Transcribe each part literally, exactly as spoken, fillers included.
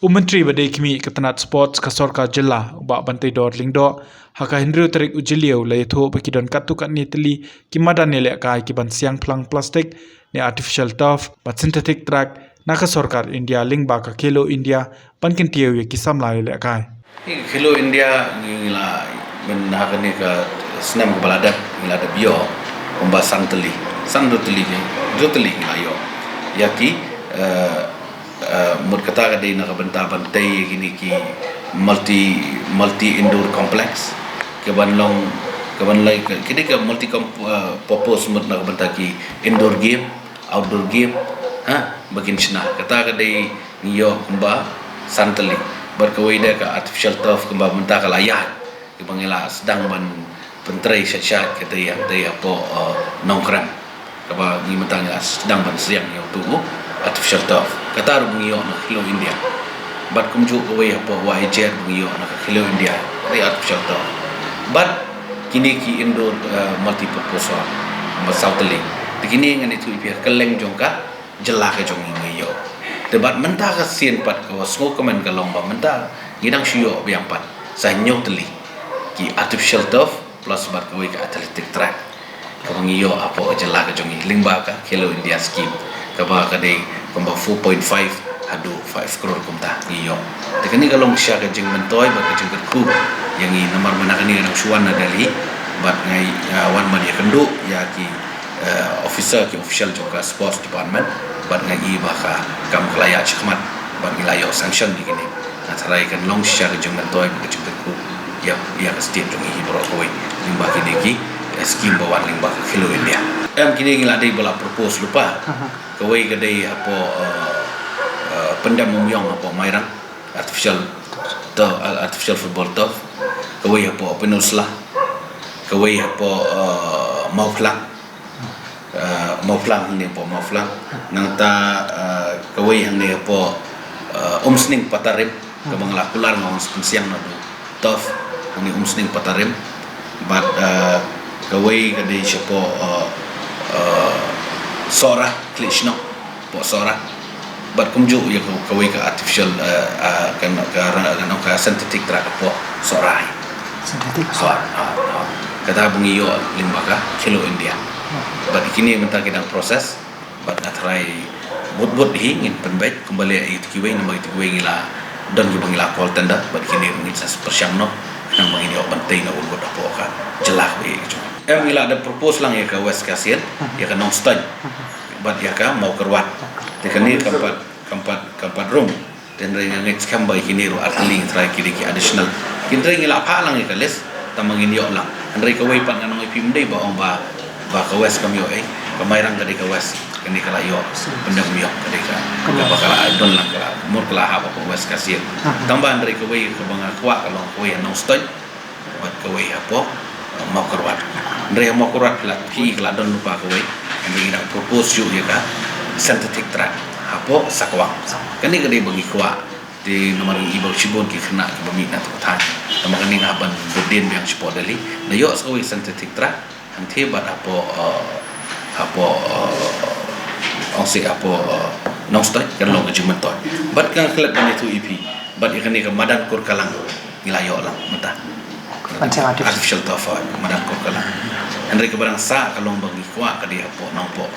U Myntri ba dei khmih ka tnat Sports ka sorkar jylla, u Bah Banteidor Lyngdoh, ha ka hynriew tarik u Jylliew la ïathuh ba ki don katto katne tylli ki madan ïalehkai ki ban siang phlang plastik ne artificial turf bad synthetic track na ka sorkar India lyngba ka Khelo India ban kyntiew ïa ki samla ïalehkai. Khelo India ngi la mynta ha kane ka snem kaba la dep ngi la dep ïoh kumba san tylli, san tylli, ngi la ïoh ïa ki, eh, eh, mut kata ka dei na ka bynta ban tei ïa kine ki multi, multi indoor complex, ka ban long, ka ban long, ka dei ka multi com-, eh, purpose mut na ka bynta ki indoor game, outdoor game, ha, ba kin shna. Kata ka dei ngi ïoh kumba san tylli. Bad kawei de ka artificial turf kumba mynta ka la ïaid. Kaba ngi la sdang ban pyntrei sha sha ka dei hangtei hapoh, eh, Nongkrem. Kaba ngi mynta ngi la sdang ban siang ïa utu u artificial turf. Kata ruh ngi ïoh na Khelo India. Bad kumjuh kawei hapoh Y A Z ngi ïoh na ka Khelo India. Ka dei artificial turf. Bad kine ki indoor, eh, multipurpose hall. Ba san tylli. Te kine ngan ïathuh ïa phi ha kylleng jong ka jylla ka jong ngi ngi ïoh. Te bad mynta ka sien pat ka wa sngewkmen ka long ba mynta ngi dang shu ïoh biang pat sa hynñiew tylli ki artificial turf plus bad kawei ka athletic track. Kaba ngi ïoh hapoh ka jylla ka jong ngi lyngba ka Khelo India scheme. Kaba ka dei kumba four point five haduh five crore kumta ngi ïoh. Te kane ka long sha ka jingmyntoi bad ka jingkyrkhu ïa ngi namar mynta kane ngi dang shu wan na Delhi bad ngi, ah, wan ban ïakynduh ïa ki eh, officer, ki official jong ka sports department, bad nga i ba ka kam ka la ïaid shakhmat, bad ngi la ïoh sanction ïa kine. Nga tharai kan long shisha ka jingmyntoi bad ka jingkyrkhu ïa, ïa ka state jong ngi hi baroh kawei. Lyngba kine ki, eh, scheme ba wan lyngba ka Khelo India. Em kine ngi la dei ba la propose lypa. Kawei ka dei hapoh, eh, eh, Pyndem Umïong hapoh Mairang, artificial turf, artificial football turf. Kawei hapoh Pynursla. Kawei hapoh, eh, Mawphlang. Eh, Mawphlang, hangne hapoh Mawphlang. Nangta, eh, kawei hangne hapoh, eh, Umsning Patarim. Kaba nga la kular nga wan sa pynsiang naduh turf hangne Umsning Patarim. Bad, eh, kawei ka dei shapoh, eh, eh, Sohra, Khlieh Shnong, hapoh Sohra. Bad kumjuh ïa ka, kawei ka artificial, eh, eh, ka, ka, ka, ka synthetic track hapoh Sohra. Synthetic. Sohra, ah, ah. Kata ba ngi ïoh lyngba ka Khelo India. Bad kine mynta ki dang process. Bad nga tharai bud bud hi ngin pynbeit kumba leh ïa kiwei namar kiwei ngi la don kiba ngi la call tender bad kine ngin sa pyrshang noh khnang ba ngin ïoh ban tei na bud bud hapoh ka jylla kaba ïeit ka jong. Em ngi la da propose lang ïa ka West Khasi Hills, ïa ka Nongstoiñ. Bad ïa ka Mawkyrwat. Te kane kam pat, kam pat, kam pat rung. Hynrei nga ngeit skhem ba ïa kine ruh ar tylli ngi trai ki dei ki additional. Hynrei ngi la phah lang ïa ka list, tang ba ngin ïoh lang. Hynrei kawei pat ngan ong ïa phi ym dei ba ong ba, ba ka West kam ïoh ei, ka Mairang ka dei ka West, kane ka la ïoh. Pyndem Umïong ka dei ka, kaba ka la don lang ka la, mut ka la hap hapoh West Khasi Hills. Tang ba hynrei kawei kaba nga kwah ka long kawei ha Nongstoiñ. Bad kawei hapoh, eh, Mawkyrwat. Hynrei ha Mawkyrwat phi la, phi ka la don lypa kawei. Hynrei ngi dang propose shuh ïa ka synthetic track hapoh Sakwang. Kane ka dei ba ngi kwah. Te namar ngi i ba shibun ki khynnah kiba mih na tu ka thaiñ. Namar kane nga hap ban bud dien biang shapoh Delhi. Nga ïoh sa kawei synthetic track. Hangtei bad hapoh, eh, hapoh, eh, ong sih hapoh, eh, Nongstoiñ kan long ka jingmyntoi. Bad ka klet ban ïathuh ïa phi. Bad ïa kane ka madan Kurkalang. Ngi la ïoh lang mynta. Ban siang artificial. Artificial turf, hooid, madan Kurkalang. Hynrei kaba dang sah ka long ba ngi kwah ka dei hapoh Nongpoh.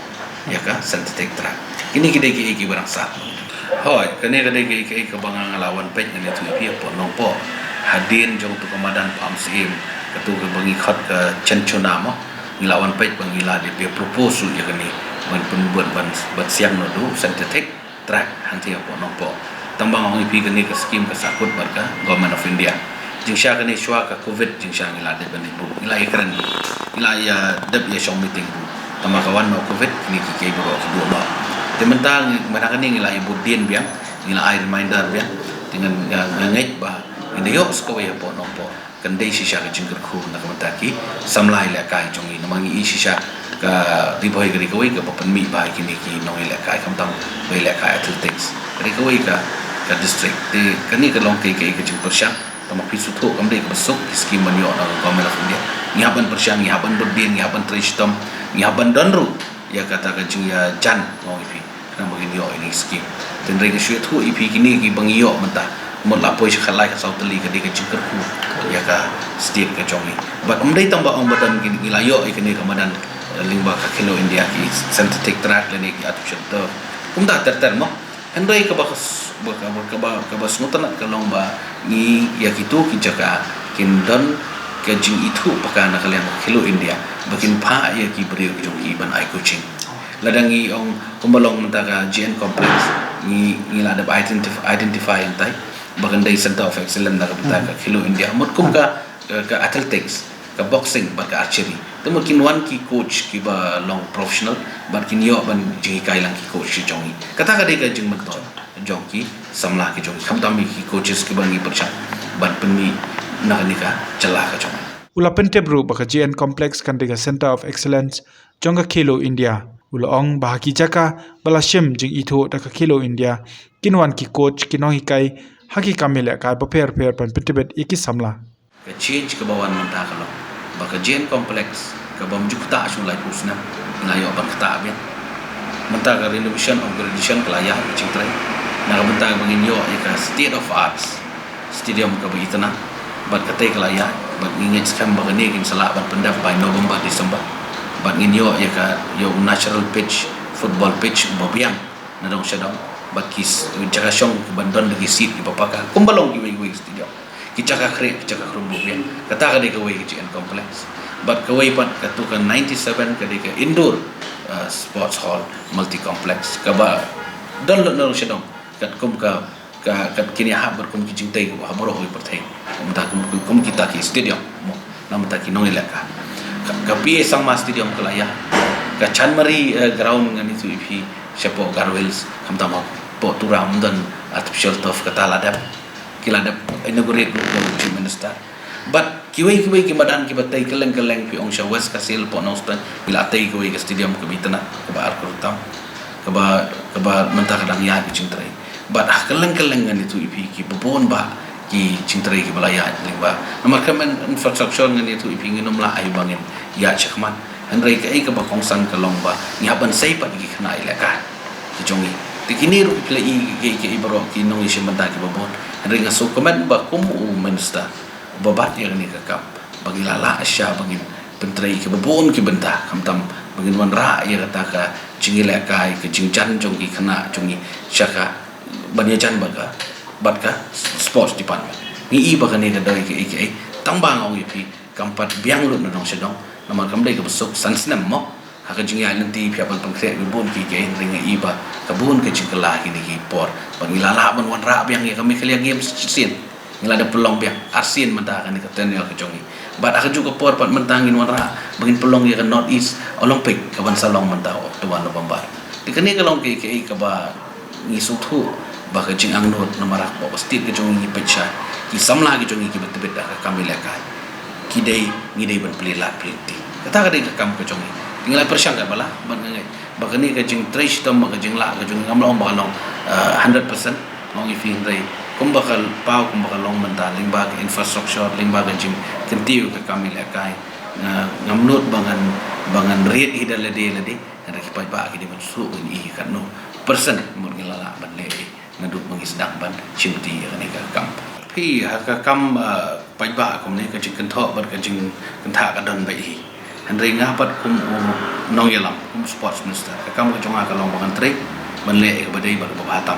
Ïa ka synthetic track. Kine ki dei kiei kiba dang sah. Hooid, kane ka dei kiei kiei kaba nga la wan peit ngan ïathuh ïa phi hapoh Nongpoh. Hadien jong tu ka madan Pamsyiem, katu kaba ngi khot ka Chenchuna mo. Ngi la wan peit ba ngi la dep ïa propose ïa kane. Ban pynbud ban, ban siang naduh synthetic track hangtei hapoh Nongpoh. Tang ba nga ong ïa phi kane ka scheme ka sahkut bad ka Government of India. Jingshisha kane shuwa ka covid jingshisha ngi la dep ban ïa buh. Ngi la ïa kren buh. Ngi la ïa dep ïa shong meeting buh. Tang ba ka wan noh covid kine kiei kiei baroh ka duh noh. Te mynta ngi, mynta kane ngi la ïa bud dien biang, ngi la ai reminder biang. Te ngan, nga, nga ngeit ba ngin da ïoh sa kawei hapoh Nongpoh. Kan dei shisha ka jingkyrkhu na ka bynta ki samla ïalehkai jong ngi namar ngi i shisha ka Ri Bhoi ka dei kawei kaba pynmih bha ïa kine ki nongïalehkai khamtam ba ïalehkai athletics. Ka dei kawei ka, ka district. Te kane ka long kaei kaei ka jingpyrshang. Tang ba phi sngewthuh kam dei kaba suk ki skim ban ïoh na ka Government of India. Ngi hap ban pyrshang, ngi hap ban bud dien, ngi hap ban trei shitom, ngi hap ban don ruh ïa kata ka jingïajan, nga ong ïa phi. Namar ngin ïoh ïa kine ki skim. Te hynrei nga shu ïathuh ïa phi kine kiba ngi ïoh mynta. Mut la poi sha khatlai khatsaw tylli ka dei ka jingkyrkhu ïa ka state ka jong ngi. Bad ym dei tang ba ong ba don ngi, ngi la ïoh ïa kane ka madan, eh, lyngba ka Khelo India, ki synthetic track lane ki artificial turf. Kumta ter ter mo. Hynrei kaba, kaba, kaba, kaba sngewtynnat ka long ba ngi ïa kito ki jaka kin don ka jingithuh paka na ka liang Khelo India ba kin phah ïa ki briew ki jong ki ban ai coaching. Lada ngi ong kumba long mynta ka G N Complex, ngi, ngi la dep identif-, identify hangtai ba kan dei Center of Excellence na ka bynta ka Khelo India. Mut kum ka, ka, ka athletics, ka boxing bad ka archery. Te mut kin wan ki coach kiba long professional bad kin ïoh ban jinghikai lang ki coach ki jong ngi. Kata ka dei ka jingmyntoi jong ki samla ki jong ngi. Khamtam ïa ki coaches kiba ngi pyrshang ban pynmih na kane ka jylla ka jong ngi. U la pyntip ruh ba ka G N Complex kan dei ka Center of Excellence jong ka Khelo India. U la ong ba ha ki jaka ba la shim jingithuh da ka Khelo India, kin wan ki coach, ki nonghikai ha ki kam ïalehkai bapher bapher ban pyntbit ïa ki samla. Ka change kaba wan mynta ka long ba ka G N Complex kaba ym ju ktah shu laiphew snem, ngi la ïoh ban ktah biang. Mynta ka renovation, upgradation ka la ïaid ka jingtrei na ka bynta ba ngin ïoh ïa ka state of arts stadium kaba itynnad. Bad katei ka la ïaid, bad ngi ngeit skhem ba kane kin sa lah ban pyndep by November, December. Bad ngin ïoh ïa ka, ïa u natural pitch, football pitch uba biang na dong sha dong. Bad ki s-, jaka shong kiban don da ki seat kiba paka kumba long kiwei kiwei ki stadium. Ki jaka khreh, ki jaka khrum ruh biang. Kata ka dei kawei ka G N Complex. Bad kawei pat katu ka ninety-seven ka dei ka indoor, uh, sports hall multi complex kaba don lut na dong sha dong. Katkum ka, ka, ka kine hap bad kum ki jingtei kaba ha baroh kawei pyrthei. Mynta kum, kum, kum kita ki stadium. Mo, na mynta ki nongïalehkai. Ka, ka P A Sangma Stadium ka la ïaid. Ka Chanmari, eh, ground ngan ïathuh ïa phi shapoh Garo Hills. Khamtam hapoh Tura ym don artificial turf, kata la dep. Ki la dep inaugurate ruh u Chief Minister. Bad kiwei kiwei ki madan kiba tei kylleng kylleng, phi ong sha West Khasi Hills, hapoh Nongstoiñ, ki la tei kawei ka stadium kaba itynnad, kaba ar klur tam, kaba, kaba mynta ka dang ïaid ka jingtrei. Bad ha kylleng kylleng ngan ïathuh ïa phi kiba bun bah ki jingtrei kiba la ïaid lyngba. Namar ka main infrastructure ngan ïathuh ïa phi, ngin ym lah ai ba ngin ïaid shakhmat. Hynrei kaei kaba kongsan ka long ba ngi hap ban sei pat ïa ki khynnah ïalehkai ki jong ngi. Te kine ruh phi la i, ki, ki, ki baroh ki nongïashim bynta kiba bun. Hynrei nga sngewkmen ba kum u minister uba bat ïa kane ka kam, ba ngi la lah shisha ba ngin pyntrei ïa kiba bun ki bynta, khamtam ba ngin wanrah ïa kata ka jingïalehkai, ka jingjan jong ki khynnah jong ngi sha ka, ban ïajan bad ka, bad ka sports department. Ngi i ba kane ka dei kaei kaei, tang ba nga ong ïa phi, kam pat biang lut na dong sha dong, namar kam dei kaba suk san snem mo. Ha ka jingïaid lynti phi hap ban pynkhreh bun ki, ki, hynrei nga i ba ka bun ka jingkylla kine ki por. Bad ngi la lah ban wanrah biang ïa ka Meghalaya Games shisien. Ngi la dep pynlong biang arsien mynta ha kane ka tenure ka jong ngi. Bad ha kajuh ka por pat mynta ngin wanrah ba ngin pynlong ïa ka North East Olympic kaban sa long mynta October, November. Te kane ka long kaei kaei kaba ngi sngewthuh ba ka jingangnud namar ha ka state ka jong ngi peit shai, ki samla ki jong ngi kiba tbit ha ka kam ïalehkai, ki dei, ngi dei ban plie lad plie lynti. Kata ka dei ka kam ka jong ngi. Ngi la pyrshang katba lah, bad nga ngeit ba kane ka jingtrei shitom, ba ka jinglah ka jong ngi, ngam lah ong ba ka long, eh, hundred percent, nga ong ïa phi, hynrei kumba ka paw, kumba ka long mynta lyngba ka infrastructure, lyngba ka jingkyntiew ka kam ïalehkai, nga, ngam nud ba ngan, ba ngan ried hi da lade lade. Hynrei ki paidbah ki dei ban shu ïohi katno percent mut ngi la lah ban leh, naduh ba ngi sdang ban shimti ïa kane ka kam. Phi, ha ka kam, ah, paidbah kumne, ka jingkynthoh bad ka jingkynthah ka don beit hi. Hynrei nga pat kum u nongïalam, kum sports minister, ka kam ka jong nga ka long ba ngan trei ban leh ïa kaba dei bad kaba bha tam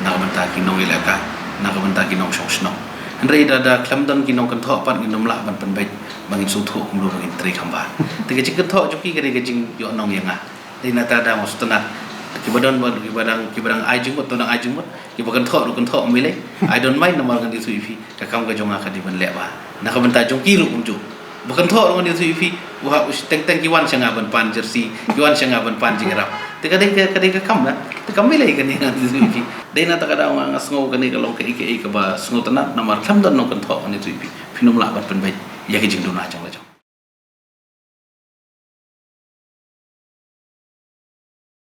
na ka bynta ki nongïalehkai, na ka bynta ki nongshong shnong. Hynrei da, da khlem don ki nongkynthoh pat ngin ym lah ban pynbeit ba ngin sngewthuh kumno ba ngin trei kham bha. Te ka jingkynthoh jong ki ka dei ka jingïohnong ïa nga. Dei nata dang sngewtynnat. Kiba don ba, kiba dang, kiba dang ai jingmut, to dang ai jingmut. Kiba kynthoh ruh kynthoh ym lei. I don't mind, namar ngan ïathuh ïa phi, ka kam ka jong nga ka dei ban leh bha na ka bynta jong ki ruh kumjuh. Ba kynthoh ruh ngan ïathuh ïa phi, u ha, u teng teng ki wan sha nga ban pan jersey, ki wan sha nga ban pan jingïarap. Te ka dei ka, ka dei ka kam na. Te kam lei kane, ngan ïathuh ïa phi. Dei nata ka daw nga, nga sngew kane ka long kaei kaei kaba sngewtynnat, namar khlem don nongkynthoh, ngan ïathuh ïa phi, phin ym lah ban pynbeit ïa ka jingduna jong la jong.